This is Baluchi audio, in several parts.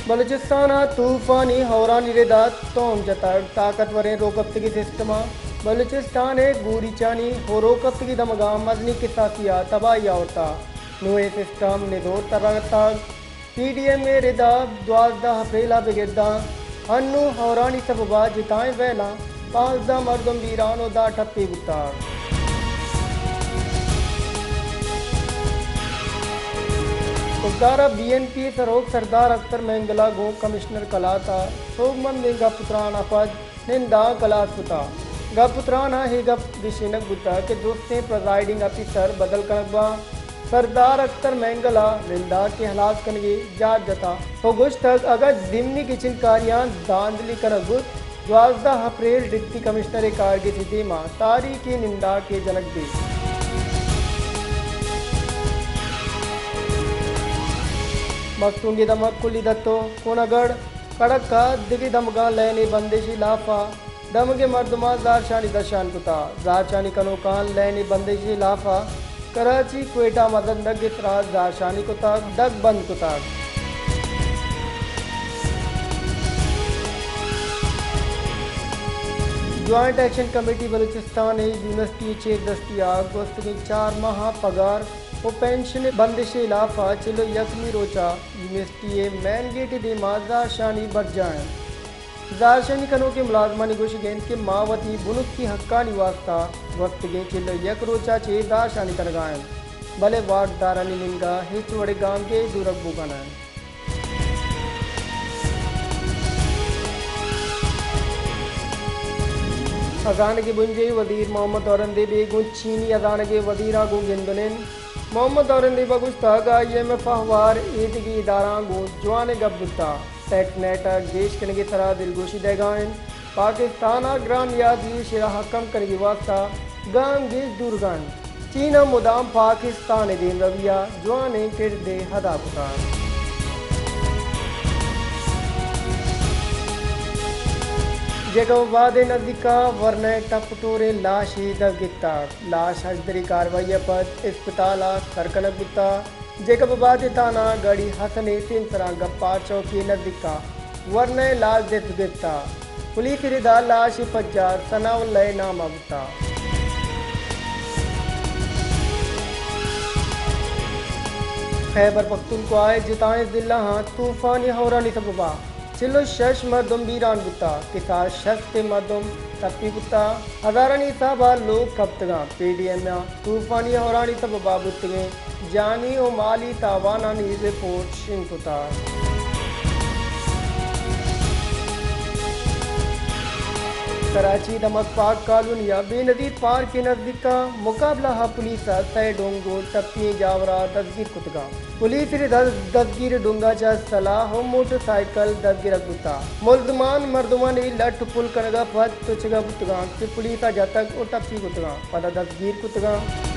بلوچستان ءَ طوفانی ہورانی رد ءَ توم جتگ، طاقتوریں روکپتگی سسٹم ءَ بلوچستان ءِ گوریچانی ہو روکپتگی دمگاں مزنیں کساسی ءَ تباہی آورتگ۔ نوں اے سسٹم نزور تراتگ۔ پی ڈی ایم ءِ رد ءَ دوازدہ اپریل ءَ بگر داں ہنوں ہورانی سبب ءَ جتائیں ویلاں پانزدہ مردم بیران ءُ دہ ٹپی بوتگ۔ کوپدار ءَ بی این پی ءِ سروک سردار اختر مینگل ءَ گوں کمشنر کلات ءَ سوبمندیں گپ ءُ تران ءَ پد ننداں کلاس کتگ۔ گپ ءُ تران ءَ اے گپ گیشینگ بوتگ کہ درستیں پریزائیڈنگ آفیسر بدل کنگ باں۔ سردار اختر مینگل ءَ ننداک ءِ ہلاس کنگ ءِ جاج جتگ ءُ گوشتگ، اگاں ضمنی گچین کاریاں دھاندلی کنگ بوت، دوازدہ اپریل ڈپٹی کمشنر ءِ کارگس ءِ دیما تاریخی ننداکے جنگ بیت۔ مستونگ ءِ دمگ کلی دتو، کونگڑھ، کڑک ءَ دگہ دمگاں لین ءِ بندش ءِ لاف ءَ دمگ ءِ مردماں زہرشانی درشان کتگ۔ زہرشانی کنوکاں لین ءِ بندش ءِ لاف ءَ کراچی کوئٹہ مزنڈگ ءِ سرا زہرشانی کتگ، ڈگ بند کتگ۔ جوائنٹ ایکشن کمیٹی بلوچستان ءِ یونیورسٹی ءِ چیر دستی ءَ گوستگیں چار ماہ ءِ پگار ءُ پنشن ءِ بندش ءِ لاف ءَ چل ءُ یکمی روچ ءَ یونیورسٹی ءِ مین گیٹ ءِ دیما زہرشانی برجاہ انت۔ زہرشانی کنوکیں ملازمانی گوشگ انت کہ ما وتی بنکی حقانی واستا گوستگیں چل ءُ یک روچ ءَ چہ زہرشانی کنگ ءَ ایں، بلے واکدارانی نیمگ ءَ ہچ وڑیں گامگیج زورگ بوگ ءَ نہ انت۔ ہزانگ ءِ بنجاہی وزیر محمد اورنگزیب ءَ گوں چینی ہزانگ ءِ وزیر ءَ گوں گند ءُ نند۔ محمد اورنگزیب ءَ گوشتگ، آئی ایم ایف ءَ ہوار ایدگہ ادارہاں گوں جوانیں گپ بوتگ۔ ٹیکس نیٹ ءِ گیش کنگ ءِ سرا دلگوشی دئیگ ءَ انت۔ پاکستان ءَ گران نیادی ءِ شرح ءَ کم کنگ ءِ واستہ گامگیج زورگ ءَ انت۔ چین ءَ مدام پاکستان ءِ دیمروی ءَ جوانیں کردے ادا کتگ۔ جیکب آباد ءِ نزیک ءَ ورنا ءِ ٹپ ٹوریں لاشے دزگپتگ۔ لاش ہژدری کاروائی ءَ پد اسپتال ءَ سر کنگ بوتگ۔ جیکب آباد ءِ تھانہ گڑھی حسن ءِ سیمسراں گپار چوکی ءِ نزیک ءَ ورنا ءِ لاش دست گپتگ۔ پولیس ءِ رد ءَ لاش ءِ پجار ثناء اللہ ءِ نام ءَ بوتگ۔ خیبر پختونخوا ءِ جتائیں ضلعاں طوفانی ہورانی سبب ءَ چل ءُ شش مردم بیران بوتگ، کساس شست مردم ٹپی بوتگ، ہزارانی حساب ءَ لوگ کپتگ انت۔ پی ڈی ایم ءَ طوفانی ہورانی سبب ءَ بوتگیں جانی ءُ مالی تاوانانی رپورٹ شنگ کتگ۔ کراچی ءِ دمگ پارک کالونی ءِ بے نظیر پارک ءِ نزیک ءَ مقابلہ ءَ پولیس ءَ سئے ڈونگ گوں ٹپی ئیں جاور ءَ دزگیر کتگ انت۔ پولیس ءِ رد ءَ دزگیر ڈونگ ءَ چہ سلاہ ءُ موٹر سائیکل دزگرگ بوتگ۔ ملزمان مردمانی لٹ پل کنگ ءَ پد تچگ ءَ بوتگ انت کہ پولیس ءَ جتگ ءُ ٹپی کتگ انت، پدا دزگیر کتگ انت۔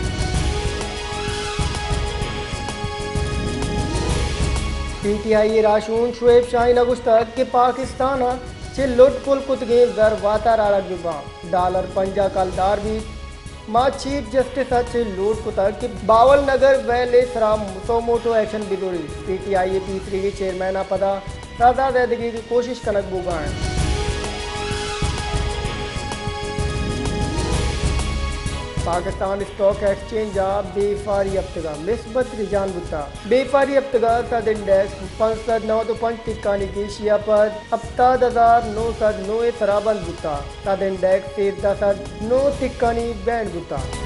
پی ٹی آئی ءِ راہشون شعیب شاہین ءَ گوشتگ کہ پاکستان ءَ چہ لٹ پل کتگیں زر واتر آرگ بہ بنت، ڈالر پنجاہ کلدار بیت۔ ما چیف جسٹس ءَ چہ لوٹ کتگ کہ باول نگر ویل ءِ سرا سو موٹو ایکشن بہ زوریت۔ پی ٹی آئی ءِ پیسریگیں چیئرمین ءَ پدا سزا دئیگی کوشش کنگ بوگ ءَ انت۔ پاکستان اسٹاک ایکسچینج ءَ بیپاری ہپتگ ءَ مثبت رجحان بوتگ۔ بیپاری ہپتگ ءَ سد انڈیکس پنچ سد نود ءُ پنچ ٹکانی گیشی ءَ پد ہپتاد ہزار نو سد نو ءِ سرا بند بوتگ۔ سد انڈیکس سیزدہ سد نو تکانی بینڈ بوتگ۔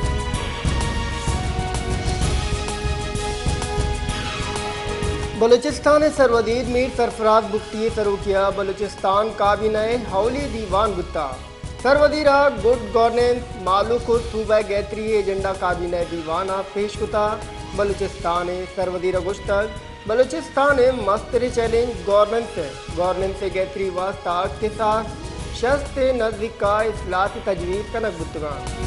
بلوچستان ءِ سروزیر میر سرفراز بگٹی ءِ سروکی ءَ بلوچستان کابینہ ءِ اولی دیوان بوتگ۔ سروزیر ءَ گڈ گورننس، مہلوک ءُ صوبہ ءِ گہتری ءِ ایجنڈا کابینہ ءِ دیوان ءَ پیش کتگ۔ بلوچستان ءِ سروزیر ءَ گوشتگ، بلوچستان ءِ مستریں چیلنج گورننس ءِ، گورننس ءِ گہتری واستہ کساس شست ءِ نزیک ءَ اصلاحات تجویز کنگ بوتگ انت۔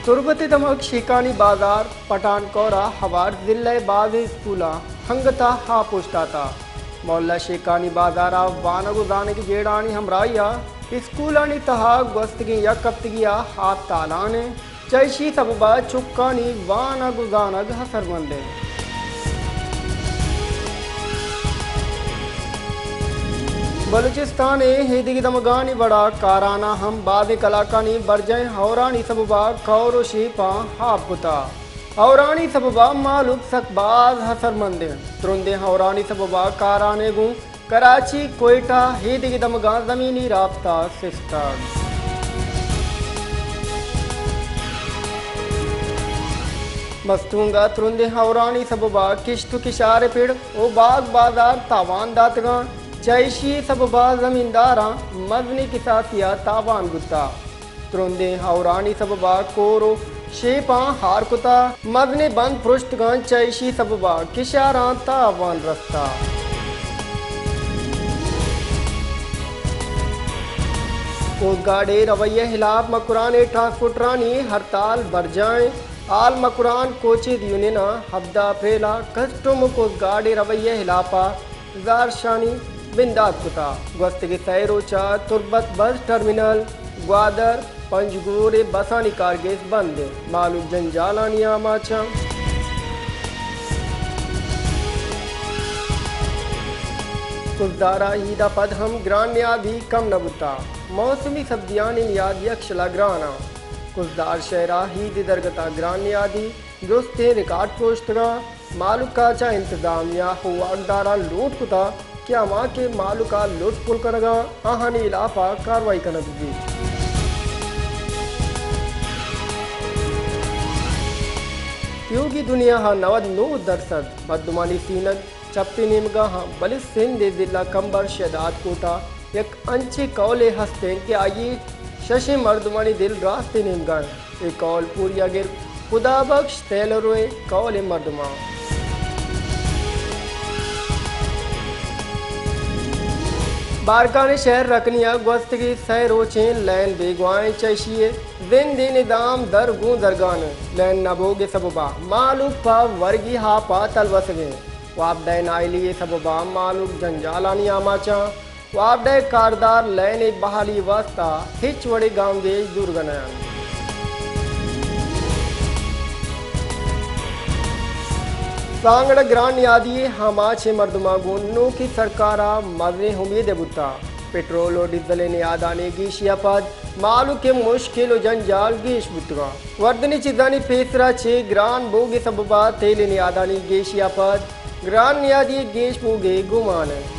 تربت ءِ دمگ شیکانی بازار پٹھان کور ءَ ہوار ضلع ءِ بازیں اسکولاں ہنگت ءَ آپ اوشتاتگ۔ محلہ شیکانی بازار ءَ وانگ ءُ زانگ ءِ جیڑھانی ہمراہی ءَ اسکولانی تہا گوستگیں یک ہفتگی ءَ آپ تالان انت۔ چہ ایشی سبب ءَ چکانی وانگ ءُ زانگ اثرمند انت۔ بلوچستان ءِ ایدگہ دمگانی وڑا کاران ءَ ہم بازیں کلاکانی برجاہیں ہئورانی سبب ءَ کئور ءُ شیپاں ہاپ کتہ۔ ہئورانی سبب ءَ مہلوک سک باز اثرمند انت۔ ترندیں ہئورانی سبب ءَ کاران ءَ گوں کراچی، کوئٹہ، ایدگہ دمگاں زمینی رابطہ سستگ۔ مستونگ ءَ ترندیں ہئورانی سبب ءَ کشت ءُ کشار ءِ پڑ ءُ باگ بازار تاوان داتگاں۔ چہ ایشی سبب ءَ زمینداراں مزنیں کساسے ءَ تاوان بوتہ۔ ترندیں ہئورانی سبب ءَ کئور ءُ شیپاں ہار کتہ، مزنیں بند پرشتگاں، چہ ایشی سبب ءَ کشاراں تاوان رستہ۔ کوسٹ گارڈ ءِ رویہ ءِ ہلاپ مکران ءِ ٹرانسپورٹرانی ہڑتال برجاہ انت۔ آل مکران کوچز یونین ءَ ہبدہ اپریل ءَ کسٹم ءُ کوسٹ گارڈ ءِ رویہ ءِ ہلاپ ءَ زہرشانی بندات کتہ۔ گوستگیں سئے روچ ءَ تربت بس ٹرمینل، گوادر، پنجگور ءِ بسانی کارگس بند انت۔ مہلوک جنجالانی آماچ انت۔ کزدار ءَ عید ءَ پد ہم گران نیادی کم نہ بوتہ۔ موسمی سبزیانی نیاد یکشل ءَ گران انت۔ کزدار شہر ءَ عید ءِ درگت ءَ گران نیادی درستیں ریکارڈ پروشتگاں۔ مہلوک ءَ چہ انتظامیہ ءُ واکداراں لوٹ کتہ کہ ہما کہ مہلوک ءَ لٹ پل کنگ ءَ انت، آہانی ہلاپ ءَ کاروائی کنگ بہ بیت۔ تیوگیں دنیا ءَ نود نو درسد مردمانی سینگ چپی نیمگا ہاں، بلے سندھ ءِ ضلع کمبر شہداد کوٹ ءَ یک انچیں کئولے ہست انت کہ آئی ءِ ششیں مردمانی دل راستیں نیمگا انت۔ اے کئول پوریا گر خدا بخش تیلرو ءِ کئول ءِ مردماں۔ بارکھان ءِ شہر رکنی ءَ گوستگیں سئے روچیں لین بیگواہ انت، چہ ایشی ءَ زند ءِ نظام در گوں درگان انت۔ لین نہ بوگ ءِ سبب ءَ مہلوک پہ ورگی ہاپ ءَ تلوسگ انت۔ وابڈا ءِ نااہلی ءِ سبب ءَ مہلوک جنجالانی آماچ انت۔ وابڈا ءِ کاردار لین ءِ بحالی ءِ واستہ ہچ وڑیں گامگیج زورگ ءَ نہ انت۔ سانگڑ ءَ گران نیادی ءِ آماچیں مردماں گوں نوکیں سرکار ءَ مزنیں امیدے بوتہ۔ پٹرول ءُ ڈیزل ءِ نیادانی گیشی ءَ پد مہلوک ءِ مشکل ءُ جنجال گیش بوتگاں۔ وردنی چیزانی پیسرا چہ گران بوگ ءِ سبب ءَ تیل ءِ نیادانی گیشی ءَ پد گران نیادی ءِ گیش بوگ ءِ گمان انت۔